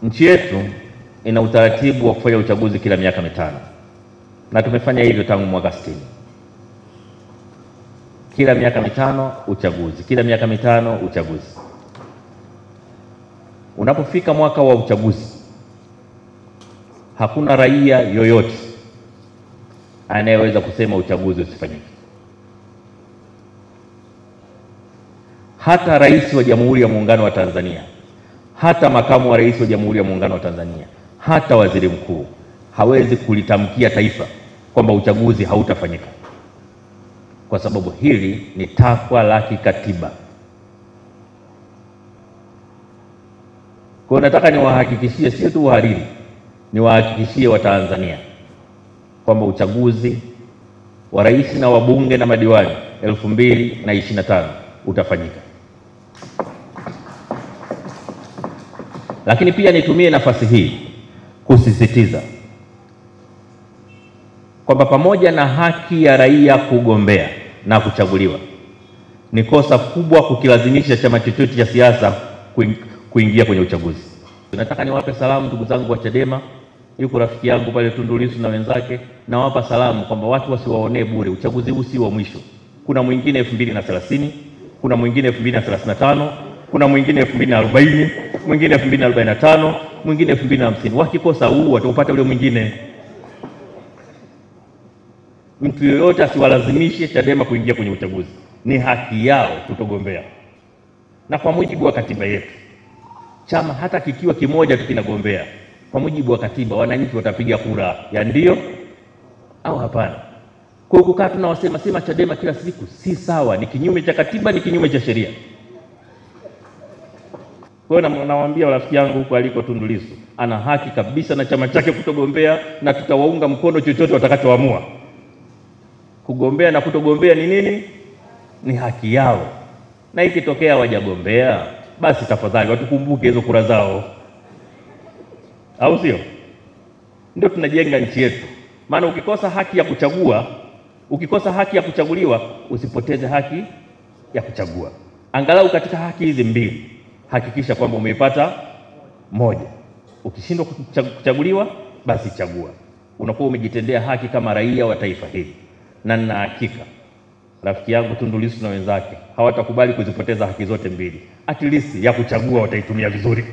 Nchi yetu ina utaratibu wa kufanya uchaguzi kila miaka 5, na tumefanya hivyo tangu mwaka 60. Kila miaka 5 uchaguzi, kila miaka 5 uchaguzi. Unapofika mwaka wa uchaguzi, hakuna raia yoyote anayeweza kusema uchaguzi usifanyike. Hata rais wa Jamhuri ya Muungano wa Tanzania, hata makamu wa rais wa Jamhuri ya Muungano wa Tanzania, hata waziri mkuu hawezi kulitamkia taifa kwamba uchaguzi hautafanyika, kwa sababu hili ni takwa la kikatiba. Kwa nataka niwahakikishie, sio tu wahariri, niwahakikishie wa Tanzania kwamba uchaguzi wa rais na wabunge na madiwani 2025 utafanyika. Lakini pia nitumie nafasi hii kusisitiza kwamba pamoja na haki ya raia kugombea na kuchaguliwa, ni kosa kubwa kukilazimisha chama chochote cha siasa kuingia kwenye uchaguzi. Nataka niwape salamu ndugu zangu wa Chadema, yuko rafiki yangu pale Tundu Lissu na wenzake, nawapa salamu kwamba watu wasiwaonee bure, uchaguzi huu si wa mwisho. Kuna mwingine 2030, kuna mwingine 2035, kuna mwingine 2040, mwingine 2045, mwingine 2050. Wakikosa huu wataupata ule mwingine. Mtu yoyote asiwalazimishe Chadema kuingia kwenye uchaguzi. Ni haki yao kutogombea. Na kwa mujibu wa katiba yetu, chama hata kikiwa kimoja tu kinagombea, kwa mujibu wa katiba wananchi watapiga kura ya ndio au hapana. Kwa kukaa tunawasema sema Chadema kila siku si sawa, ni kinyume cha katiba, ni kinyume cha sheria. Kwa hiyo nawaambia rafiki yangu huko aliko Tundu Lissu, ana haki kabisa na chama chake kutogombea, na tutawaunga mkono chochote watakachoamua. Kugombea na kutogombea ni nini? Ni haki yao. Na ikitokea hawajagombea, basi tafadhali watukumbuke hizo kura zao. Au sio? Ndio tunajenga nchi yetu. Maana ukikosa haki ya kuchagua, ukikosa haki ya kuchaguliwa, usipoteze haki ya kuchagua. Angalau katika haki hizi mbili, hakikisha kwamba umeipata moja. Ukishindwa kuchaguliwa, basi chagua. Unakuwa umejitendea haki kama raia wa taifa hili. Na nina hakika rafiki yangu Tundu Lissu na wenzake hawatakubali kuzipoteza haki zote mbili. At least ya kuchagua wataitumia vizuri.